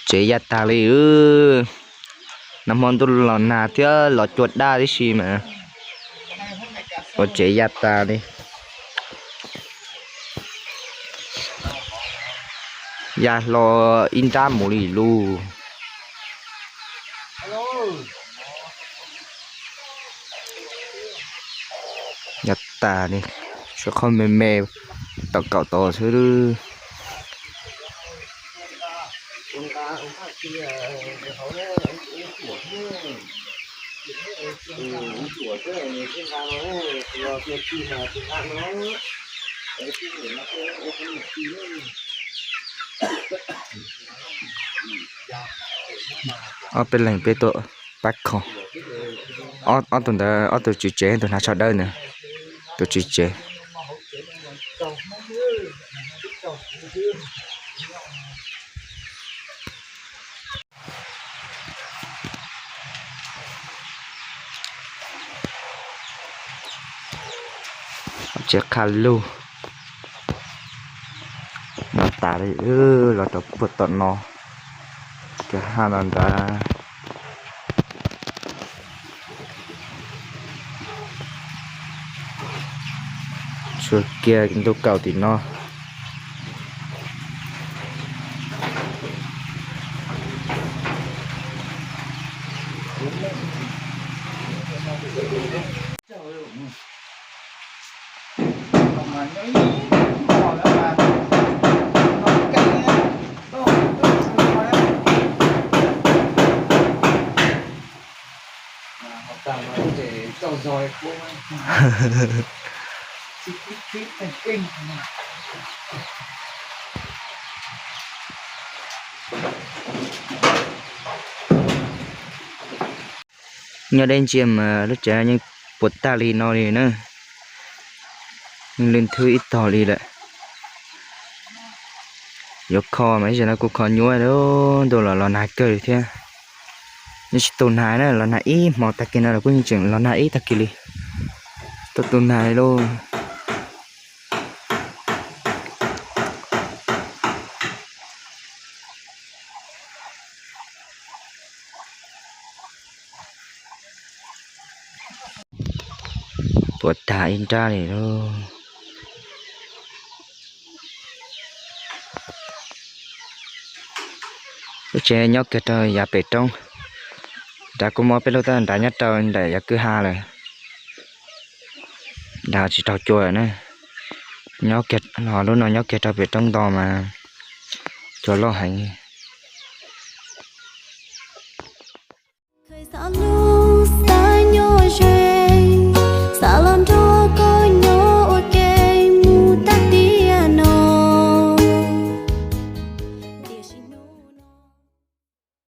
tsev ya tag li. Nag hmo ntuj los nag thiab los cua daj tib si mas ua tsev ya tas li. Ya hlo ib nrab mus li lus. Ya tas li, tshuav qhov me me tom kaum tod xwb. Ob peb leeg peb tuaj pab kho. Ob tug ntawd ob tug tswv tsev, tus hnav tsho dawb ntawd, tus tswv tsev. Tsev qha lug. Noj tas li, los rau puag tom no, kiag haj no ntag. Tshuav kiag ntuj kaum tim no. Nyob deb ntsia mas lub tsev yeej puas tag li no li na. Yeej lwj nthwb ib tog li lawm. Yuav kho mas ib zaug no kuj kho nyuaj, ntuj los los nag kawg li thiab. Yeej tsis tu nag na, los nag ib hmo tag kis no los kuj yeej tseem los nag ib tag kis li. Tau tu nag li lauj. Puas tag ib nrab li lauj. Lub tsev nyob kiag rau yav pem roob. Nrad kuj muaj peb lub tab nrad nyob rau nram yav kwj ha lawm. Nrad tsis raug cua lawm na. Nyob kiag, lub no nyob kiag rau pem roob nto mas cua loj heev.